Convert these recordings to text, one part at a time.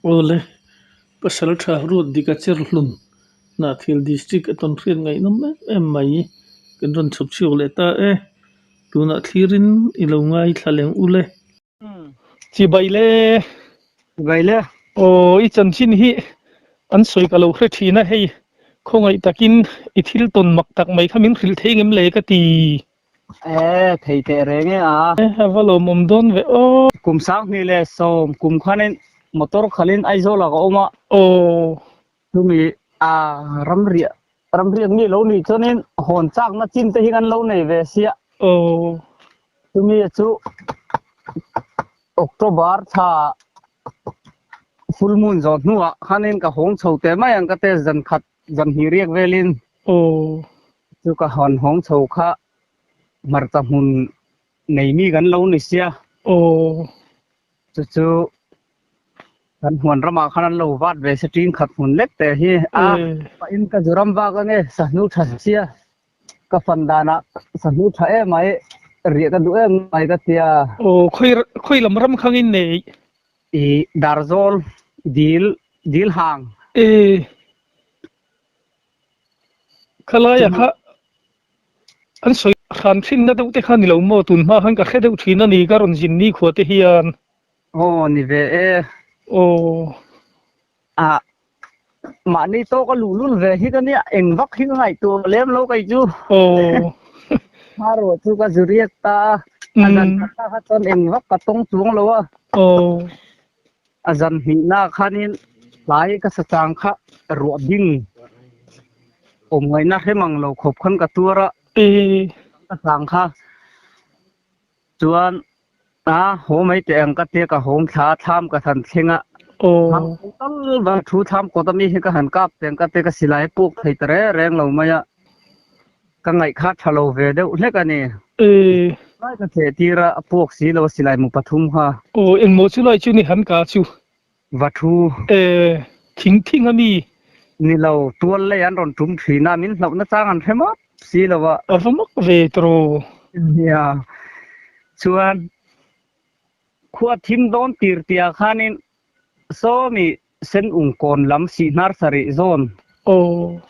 Awle, Pasaltha Ruat Dika Cherhlun, Hnahthial District a tawn hriat ngaihnawm em em mai kan rawn chhawp chhuak leh ta e. Tunah thlirin i lo ngaithla leng u le. Chibai le. Chibai le. Aw, i chanchin hi an sawi ka lo hre thin a, hei khawngaih takin i thil tawn mak tak mai kha min hrilh thei ngem le ka ti. E, thei teh reng e a. E, a va lawmawm dawn ve aw. Kum sanghnih leh sawm kum khanin motor khalin Aizawl ah ka awm a. Aw. Chumi a ramriah ramriak mi lo nih chuanin hawn chakna chin te hi kan lo nei ve sia. Aw. Chumi chu October thla full moon zawh hnuah khanin ka hawng chho teh mai ang ka test zan khat zan hnih riak velin. Aw. Chu ka hawn hawng chho kha hmarcha hmun nei mi kan lo ni sia. Aw. Chu chu kan huan ramah khan an lo vat ve se ṭing khat hmun lek te hi a pa in ka zu ram vak ange sahnu ṭha sia ka fan danah sahnu ṭha em mai riah ka duh em mai ka tia. Aw khawi khawi lam ram khang in nei. I Darzawl dil dil hang. E Khalaia kha An sawi hran thin na deuh te kha ni lo maw? Tun hma khan ka hre deuh thin a ni, ka rawn zin ni khua te hian. Aw ni ve e. Aw. Ah, mahni tawk a luhlul ve hi ka nia, eng vak hi ka ngaihtuah lem lo kei chu. Aw. Hmaruah chu ka zu riak ta a, a zan khat ah kha chuan eng vak ka tawng chuang lo a. Aw. A zan hnihna khanin hlai ka sa chang kha ruah ding awm ngaihna hre mang lo khawp khan ka tuar a. Ka chang kha chuan a haw mai teh ang ka tia ka hawng thla a thlam ka han thleng a. Thlam tal va thu thlam kawt ami hi ka han kap teh ang ka tia ka silai a puk thei ta reng reng lo mai a. Ka ngaih kha tha lo ve deuh hlek a ni. Lai ka theh tir a, a puak si lo a silai mu pathum kha. Aw, engmaw chu lai chu ni han ka chu. Va thu. E, thing thing a mi. Ni lo, tual lei an rawn tum thin a, min hlauhna chang an hre mawp si lo a. A va mak ve tawh. Nia, chuan khua thim dawn tir tia khanin Sawmi sen ung kawn lam sihnar sarih zawn. Aw.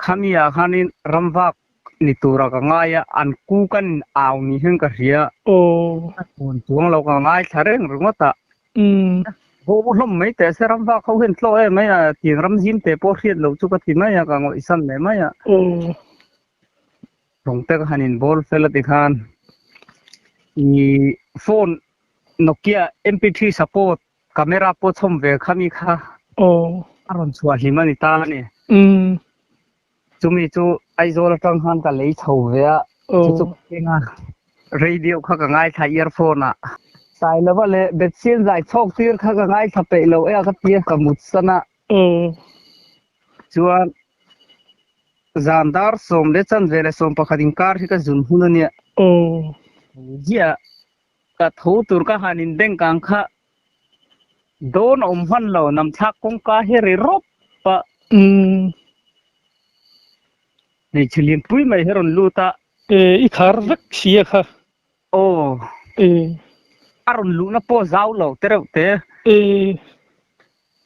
Khami ah khanin ramvak ni tura ka ngai a, an ku kan in au ni hian ka hria. Aw. Ka tawn chuang lo ka ngaithla reng ringawt a. Umm. Haw hlawm mai teh se ramvak ho hian tlaw em mai a, tiang ram zim te pawh hriat lo chu ka ti mai a, ka ngawihsan leh mai a. Aw. Rawng te ka han in bawl fel a ti khan i phone Nokia MP3 support Camera pawh chhawm ve kha mi kha a rawn chhuah hlim a ni ta a ni. Chumi chu Aizawl atang khan ka lei chho ve a, chu chu ka keng a, radio kha ka ngaithla earphone ah. Sailova leh Bethsien zai chhawk tir kha ka ngaithla peih lo e a ka ti a, ka mut san a. Chuan zan dar sawm leh chanve leh 11 inkar hi ka zun hun a nia. Ziah Ka tho tur ka han in beng kang kha dawn a awm hman lo, namthlak kawngka hi ri rawp a. Hmeichhe lianpui mai hi rawn lut a. E, i khar vek si a kha. Aw. E. A rawn luhna pawh zau lo te reuh te. E.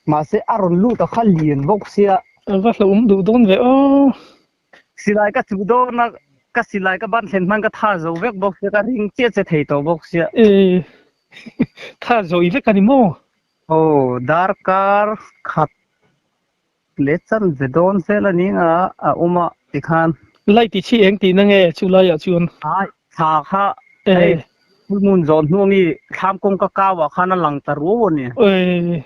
Mahse a rawn lut a kha lian bawk sia. A va hlauhawm duh dawn ve aw. Silai ka chuh dawn a, ka silai ka ban thlen hman ka tha zo vek bawk sia, ka ring chiah che thei tawh bawk sia. E, tha zo i vek a ni maw? Aw, darkar khat leh chan ve dawn zel a ni nga a awm a tikhan. Light i chhi eng tihna nge chu laiah chuan? Ai, thla kha hei full moon zawn hnu ami thlam kawngka kauah khan a lang ta ruau a ni. E.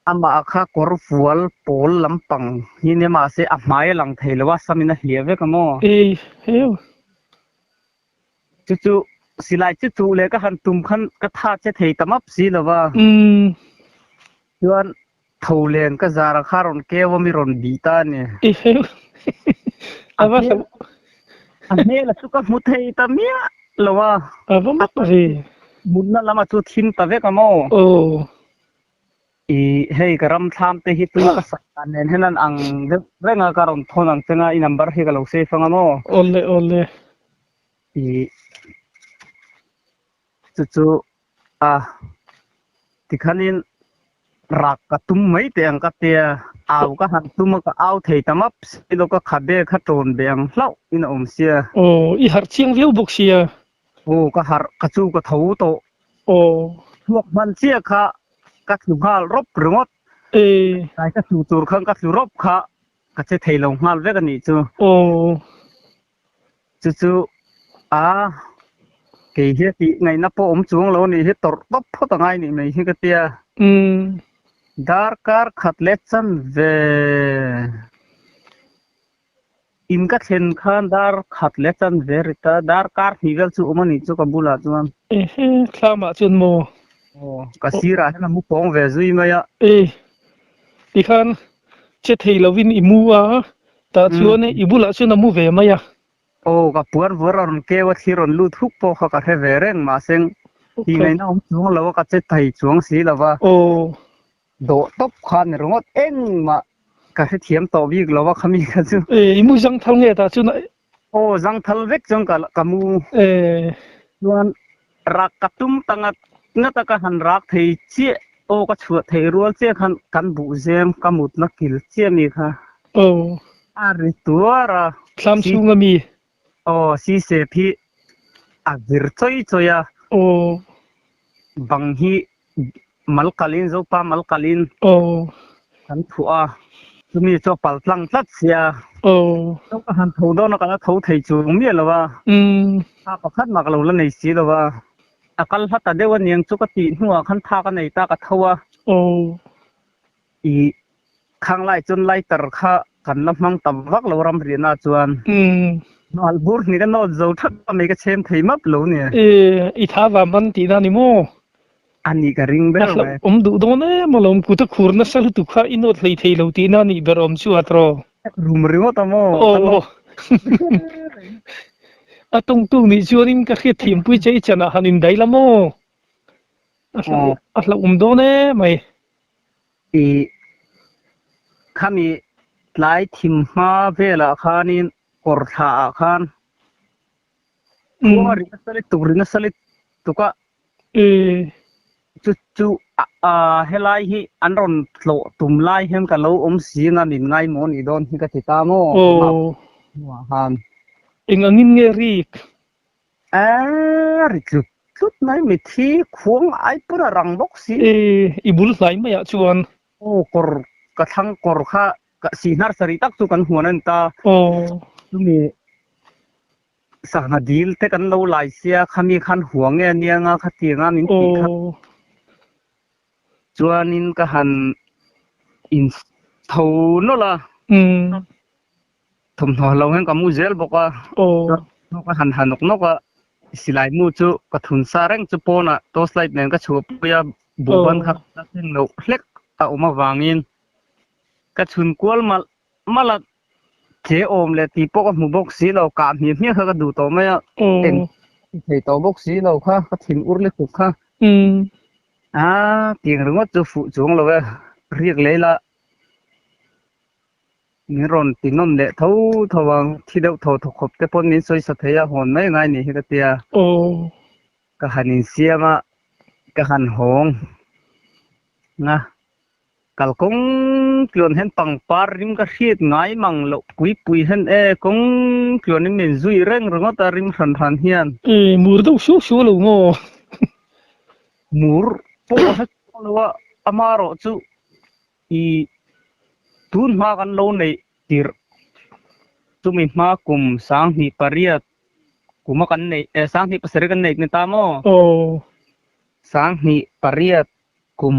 Amah kha kawr fual pawl lampang hi nia mahse a hmai a lang thei lo a, samin a hliah vek a maw? Ei heu. Chu chu silai chu chuh leh ka han tum khan ka tha che thei ta map si lo va. Umm. Chuan tho len ka zar a kha rawn keu a mi rawn bih ta a ni. Ei heu. A va hlauh. A hmel a chu ka hmu thei ta miah lo a. A va mak ve. Mutna lam a chu thim ta vek a maw? Aw. I hei ka ram thlam te hi tuna ka sak dan nen hian an ang deuh reng a, ka rawn thawn ang cheng a, i number hi ka lo save anga maw? Awle awle. I chu chu a tikhanin Rak ka tum mai teh ang ka tia, au ka han tum a ka au thei ta map si lo ka khabe kha tawn ve ang hlauh in a awm sia. Aw, i harh chiang viau bawk sia. Aw, ka harh ka chu ka tho tawh. Aw. Chhuak hman chiah kha ka tlu nghal rawp ringawt. E. Tlai ka tlu tur khan ka tlu rawp kha ka che thei lo nghal vek a nih chu. Aw. Chu chu a kei hi a tih ngaihna pawh awm chuang lo a nih hi tawrh tawp phawt a ngai nih mai hi ka tia. Darkar khat leh chan ve in ka thlen khan dar khat leh chan ve rit a, darkar hnih vel chu awm a nih chu ka bulah chuan. Ehe, thlamah chuan maw? Aw, ka sirah hian a mu pawng ve zui mai a. E, tikhan che thei lovin i mu a, Tah chuan i bulah chuan a mu ve mai a. Aw, ka puar vuar a rawn keu a, thli rawn lut huk pawh kha ka hre ve reng mahse tih ngaihna awm chuang lo a, ka che thei chuang si lo va. Aw. Dawh tawp kha ni ringawt engmah ka hrethiam tawh bik lo a khami kha chu. E, i mu zangthal nge tah chuan a. Aw, zangthal vek chuan ka ka mu. E. Chuan rak ka tum ta ngat ngat a, ka han rak thei chiah. Aw, ka chhuah theih rual chiah khan kan buhzem ka mutna kil chiah mi kha. Aw. A ri tuar a. Thlam chhung a mi. Aw, sisep hi a vir chawi chawi a. Aw. Bang hi mal kalin, Zopa mal kalin. Aw. Kan thuah a, chumi chu a pal tlang tlat sia. Aw. Chu ka han tho dawn a, ka la tho thei chung miah lo a. Umm. Tha pakhat mah ka lo la nei si lo a. A kal hla ta deuh aniang chu ka tih hnuah khan tha ka nei ta ka tho a. Aw. I khang lai chuan lighter kha kan la hmang tam vak lo ram riahna chuan. Umm. Hnual bur hnih ka nawt zo thak a mai ka chhem thei map lo nia. E, i tha va man tihna ni maw? A nih ka ring A ber hlauh mai. awm duh dawn em alawm kut a khur nasa lutuk kha i nawt hlei thei lo tihna nih ber awm chu a tawh. Rum ringawt a maw? Ka Aw. nawt. A tawngtu nih chuanin ka hriat thiampui che i chanah han indai la maw? A hlauh a hlauh awm dawn em mai. I khami tlai thim hma velah khanin kawr thlaah khan Khuang a ri nasa lutuk ri nasa lutuk a. Chu chu helai hi an rawn tlawh tum lai hian ka lo awm si anga min ngaimawh nih dawn hi ka ti ta maw keimah hnuah khan. Eng angin nge rik? A ri tlut tlut mai mithi khuang ai pawn a rang bawk si. I bul hlai maiah chuan. Aw kawr ka thlang kawr kha ka sihnar sarih tak chu kan huan a ni ta. Chumi Sangha dil te kan lo lai sia khami khan hua nge ania nga khatianga min tih kha. Chuanin ka han in tho nawlh a. Thawmhnaw lo hian ka mu zel bawk a. Chuan ka han ha nawk nawk a. Silai mu chu ka thun sa reng chu pawnah torch light nen ka chhuah pui a. Buhban kha ka thleng loh hlek a awm avangin ka chhun kual malh malh a. Che awm leh tih pawh ka hmu bawk si lo, kah hmiah hmiah kha ka duh tawh mai a, eng ti thei tawh bawk si lo kha, ka thin ur lutuk kha. A tiang ringawt chu fuh chuang lo e, riak leh ila min rawn ti nawn leh tho tho ang, thi deuh thaw thaw khawp te pawn min sawi sa thei a, hawn mai ngai nih hi ka tia. Ka han insiam a, ka han hawng nga. Kalkawng tluan hian pangpar rim ka hriat ngai mang loh pui pui hian e, kawng tluanin min zui reng ringawt a rim hran hran hian. E, mur deuh suau suau lo maw? Mur pawh a hre chuang lo a, amarawh chu i tun hma kan lo neih tirh chumi hma kum sanghnih pariat kuma kan neih, e sanghnih pasarih kan neih ni ta maw? Aw. Sanghnih pariat Kum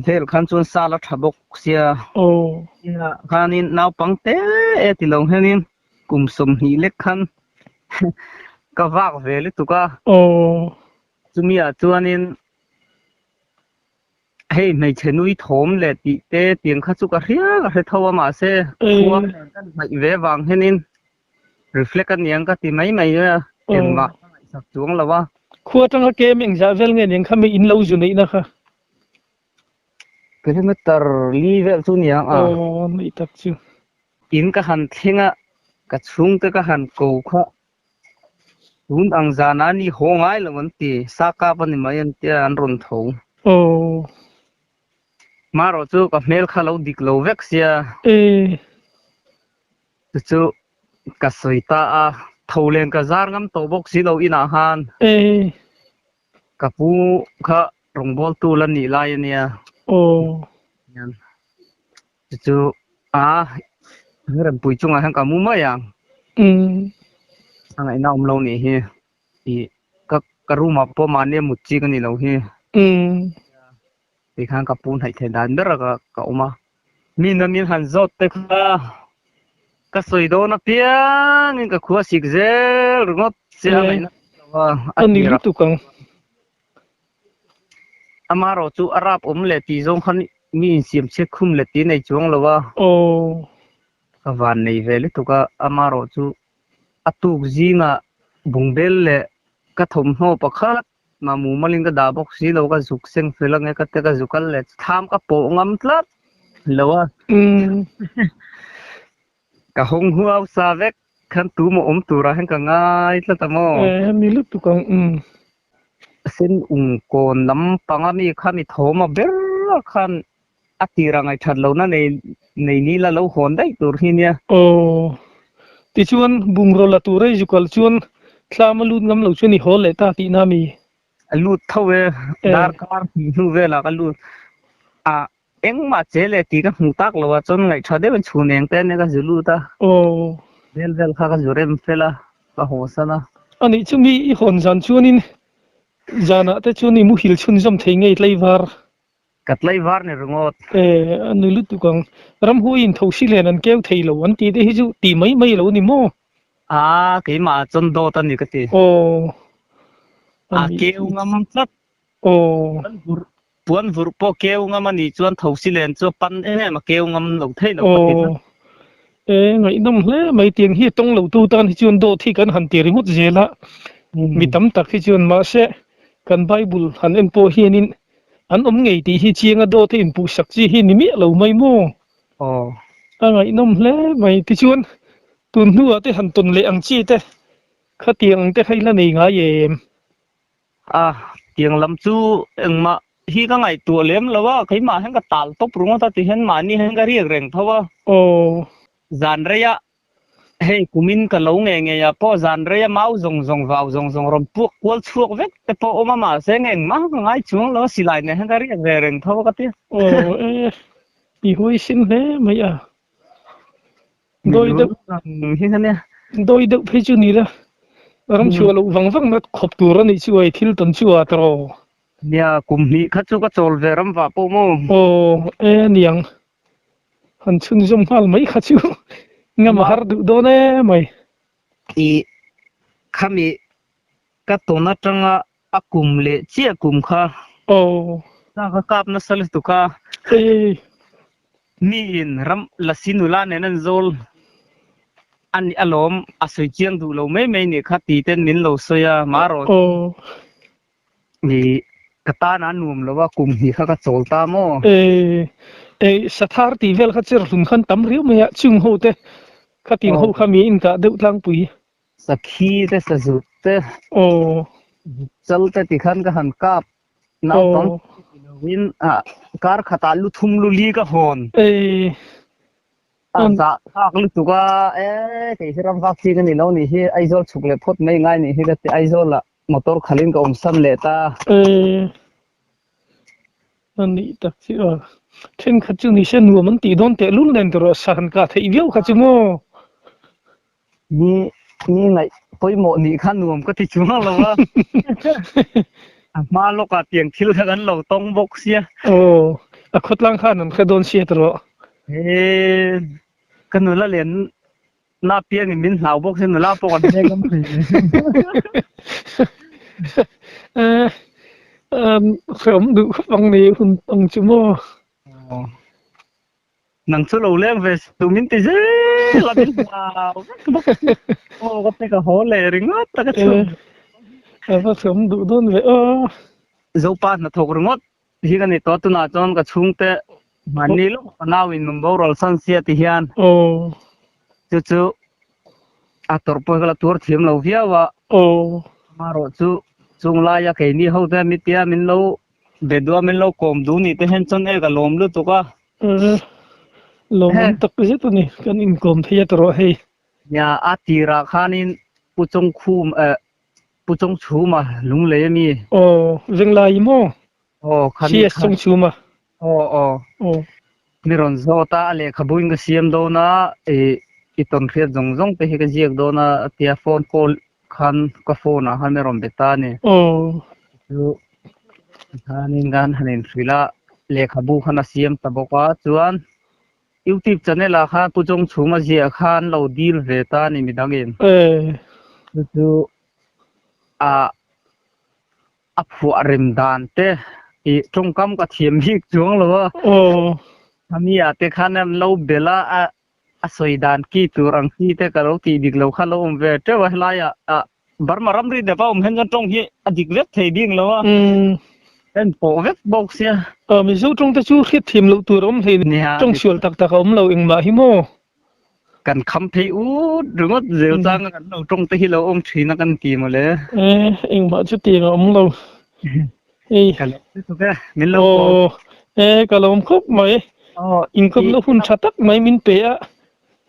vel khan chuan sal a tha bawk sia. Aw. Inah khanin naupang te e ti lo hianin kum sawmhnih lek khan ka vak ve lutuk a. Aw. Chumi ah chuanin hei hmeichhe nui thawm leh tih te tiang kha chu ka hria ka hre tho a mahse khua nen kan hnaih ve vang hianin reflect a niang ka ti mai mai a engmah ka ngaihsak chuang lo a. Khua atanga kem engzah vel nge niang kha mi in lo zu neihna kha? Kilometer li vel chu niang a. Aw neih tak chu. In ka han thleng a, ka chhungte ka han ko kha tun ang zan ah ni haw ngai lo an ti, sa kap a ni mai an tia an rawn tho. Aw. Marawh chu ka hmel kha lo dik lo vek sia. E. Chu chu ka sawi ta a, tho len ka zar ngam tawh bawk si lo inah khan. E. Ka pu kha rawngbawltu la nih lai a nia. Aw. Chu chu a rempui chungah hian ka mu mai ang. Umm. A ngaihna awm lo nih hi. Ih ka ka room ah pawh mahni a mut chi ka ni lo hi. Umm. Tikhan ka pu hnaih theih dan ber a ka ka awm a. Mi na min han zawt te kha ka sawi dawn apiangin ka khua sik zel ringawt che a ngaihna lo a. A ni lutuk ang. Amaherawh chu a rap awm leh tih zawng khan mi insiam chhiat khum leh tih nei chuang lo a. Aw. Ka van nei ve lutuk a, amaherawh chu a tuk zingah bungbel leh ka thawmhnaw pakhat mah mumalin ka dah bawk si lo, ka zuk seng fel ange ka ti a, ka zu kal leh thlam ka pawh ngam tlat lo a. Ka hawng huau sa vek khan tu maw awm turah hian ka ngai tlat a maw? Eh, mi lutuk ang um. Sen ung kawn lam panga mi kha mi thawm a ber khan a tir a ngaihthat lohna nei nei ni la lo hawn daih tur hi nia. Aw. Tichuan bungraw la tur ei zukal chuan thlam a lut ngam lo chuan i haw leh ta tihna mi? A lut tho e, darkar hnih hnu velah ka lut a. Engmah che leh tih ka hmuh tak lo a, chuan ngaihṭha deuhin chhun eng te ania ka zu lut a. Aw. Vel vel kha ka zu rem fel a, ka haw san a. Anih chu mi i hawn zan chuanin zanah te chuan i muhil chhunzawm thei ngei tlaivar. Ka tlaivar ni ringawt. E, a ni lutuk ang. Ramhuai in thosi len an keu thei lo an tih te hi chu tih mai mai lo ni maw? A, keimah chuan dawt a ni ka ti. Aw. A keu ngam tlat. Aw. Puan vurh pawh keu ngam a nih chuan thosi len chu a pan em em a, keu ngam lo theih lo ka ti tlat. Aw. E, ngaihnawm hle mai tiang hi tawng lo tu tan hi chuan dawt hi kan han ti ringawt zel a, mi tam tak hi chuan mahse kan Bible han en pawh hianin an awm ngei tih hi chianga dawt a inpuhsak chi hi ni miah lo mai maw? Aw. A ngaihnawm hle mai tichuan tun hnuah te han tawn leh ang chi te khatiang ang te kha i la nei ngai em? A, tiang lam chu engmah hi ka ngaihtuah lem lo a, keimah hian ka tal tawp ringawt a tihian mahni hian ka riak reng tho a. Aw. Zan reia hei kumin ka lo nge ngei ah pawh zan reia mau zawng zawng vau zawng zawng rawn puak kual chhuak vek te pawh awm a mahse nge engmah ka ngai chuang lo a silai nen hian ka riak ve reng tho a ka ti. Aw e, i huaisin hle mai a. Dawi deuh dawi deuh phei chu ni la, ram chhuah loh vang vang na khawp tur a nih chu ai thil tawn chu a tawh. Nia, kum hnih kha chu ka chawl ve ram vah pawh maw? Aw, e niang. Han chhunzawm nghal mai kha chu ngam a har duh dawn em mai. I khami ka tawn atanga a kum leh chiah kum kha. Aw. Ka ka kap nasa lutuk a. Ei. Mi in ram lasi nula nen an zawl a ni alawm a sawi chiang duh lo mai mai nih kha ti ten min lo sawi a marawh. Aw. I ka tan a nuam lo a kum hnih kha ka chawl ta maw? Ei. Ei sathar tih vel kha cher hlun khan tam riau mai a chung ho te khatin ho kha mi in kah deuh tlangpui. Sakhi te sazut te Aw. Chal te ti khan ka han kap naupang ti lovin ah kar khatah lu thum lu li ka hawn. Ei. A zah thlak lutuk a e kei hi ram vak chi ka ni lo nih hi Aizawl chhuk leh phawt mai ngai nih hi ka ti Aizawl ah motor khalh in ka awm san leh ta. Ei. A nih tak chu a thenkhat chu ni se nuam an tih dawn tehlul nen tur a sa han kah theih viau kha chu maw. Mi mi ngaih pawimawh nih kha nuam ka ti chuang lo a. A hma lawkah tiang thil kha kan lo tawng bawk sia. Aw, a khawtlang khan an hre dawn sia tawh. He ka nula len na piangin min hlau bawk sia nula pawh kan hmel ngam thei ve. Eh, hreawm duh khawp ang ni hun ang chu maw. Aw. Nang chu lo leng ve suh min ti zel a min hlau vek bawk aw ka pe ka haw leh ringawt a ka chhung. A va chhawm duh dawn ve aw. Zopa hnathawk ringawt hi ka ni tawh tunah chuan ka chhungte mahni lawk ka nau in min boral san sia ti hian Aw. Chu chu a tawrh pawh hi ka la tuar thiam lo viau a. Aw. Amaherawhchu chung laia keini ho te mitia min lo. Be duh a min lo kawm duh nih te hian chuan e ka lawm lutuk a. Lawmawm tak zet a ni, kan inkawm thei a tawrh hei. Nia, a tirah khanin Pu Chawngkhum eh Pu Chawngchhuma lunglei a mi. Aw, Venglai maw? Aw, khami CS Chawngchhuma. Aw, aw. Aw. Mi rawn zawt a, a lehkhabuin ka siam dawn a, i i tawnhriat zawng zawng te hi ka ziak dawn a, a tia phone call khan ka phone ah khan mi rawn be ta a ni. Aw. Chu khanin kan han inhrilh a, lehkhabu khan a siam ta bawk a, chuan YouTube channel ah khan Pu Chawngchhuma ziah khan lo dil ve ta a ni midangin. Aw. Chu chu a a phuah rem dan te ih tawngkam ka thiam bik chuang lo a. Aw. Khami ah te khan an lo bel a, a a sawi dan ki tur ang chi te ka lo tih dik lo kha lo awm ve teuh a, helai ah ah Burma ramri dep a awm hian chuan tawng hi a dik vek thei bik lo a. En pawh vek bawk sia. Mizo tawng te chu hriat thiam loh tur a awm hlei Nia. Tawng sual tak tak a awm lo engmah hi maw? Kan kham phei ut ringawt zel changa kan lo tawng te hi lo awm thin a kan ti mawle. E, engmah chu tiang a awm lo. Hei. Ka lawm lutuk e, min lo kawm. Aw, e ka lawm khawp mai. Aw. Inkawmna hun tha tak mai min pe a.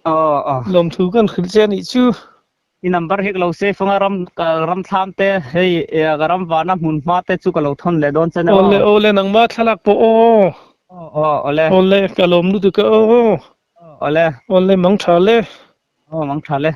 Aw, aw. Lawmthu kan hrilh che a nih chu. I number hi ka lo save anga ram ka ram thlam te hei ka ram vana hmun hma te chu ka lo thawn leh dawn che nia aw. Awle awle nangmah thlalak pawh aw. Aw aw awle. Awle ka lawm lutuk a aw. Awle. Awle mang tha le. Aw mang tha le.